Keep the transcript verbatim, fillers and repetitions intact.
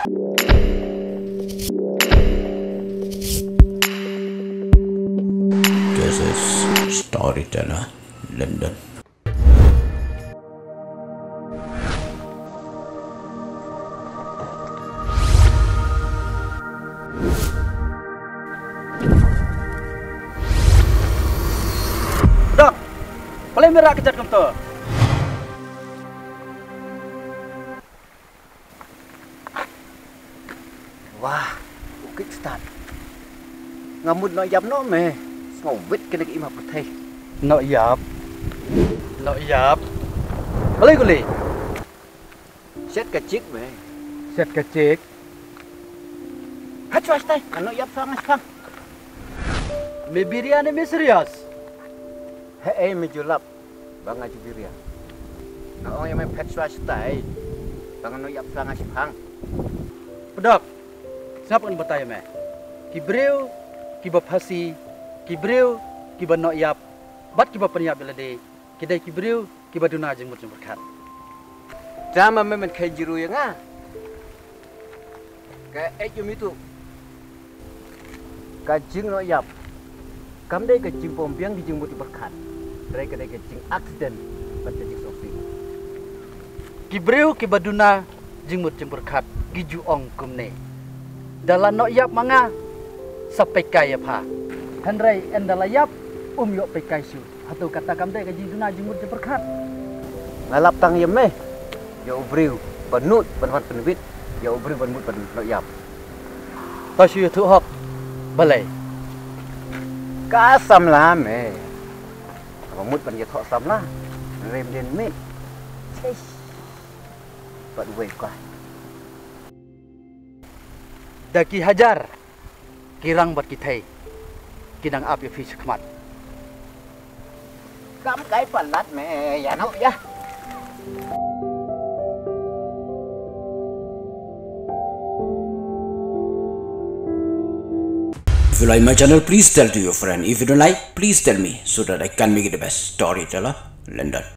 This is Storyteller London. Dok, balei me rah kjat kumto? Wah, u kik stad. Nga mut noh ïap noh me. Sngewbha kane ka im ha pyrthei. Noh ïap. Noh ïap. Balei kuli? Shet ka chik me. Shet ka chik. Ha chwa stai, nga noh ïap sa nga shipang. Me biria ne me serious? Hei, me ju lap ba nga ju biria. Nga ong ïa me phet shuwa stai ba nga noh ïap sa nga shipang. Pdok, sngap ngan batai ïa me. Ki briew kiba phasi, ki briew kiba noh ïap bad kiba pynïap ïa lade, ki dei ki briew kiba duna jingmut jingpyrkhat. Te ma me men kheiñ jingru ïa nga. Ka ej ïa me tu. Ka jingnoh ïap kam dei ka jingpom biang ki jingmut jingpyrkhat. Hynrei ka dei ka jing accident bad ka jingsngewsih. Ki briew kiba duna jingmut jingpyrkhat ki ju ong kumne. Da la noh ïap ma nga sa peit kai ïa pha. Hynrei ynda la ïap um ïoh peit kai shuh. Hato kata kam dei ka jingduna jingmut jingpyrkhat? Nga lap tang ïa me. Ïa u briew ba nud ban wan pynwit, ïa u briew ba mut ban noh ïap. To shu ïathuh hok. Balei? Ka samla me. Ba mut ban ïathoh samla. Rem den mit. Chish. Bad wei ka. Da ki hajar ki rang bad ki thei ki dang ap ïa phi shakhmat. Kam kai palat me ïa no ïa. If you like my channel, please tell to your friend. If you don't like, please tell me so that I can make it the best storyteller. London.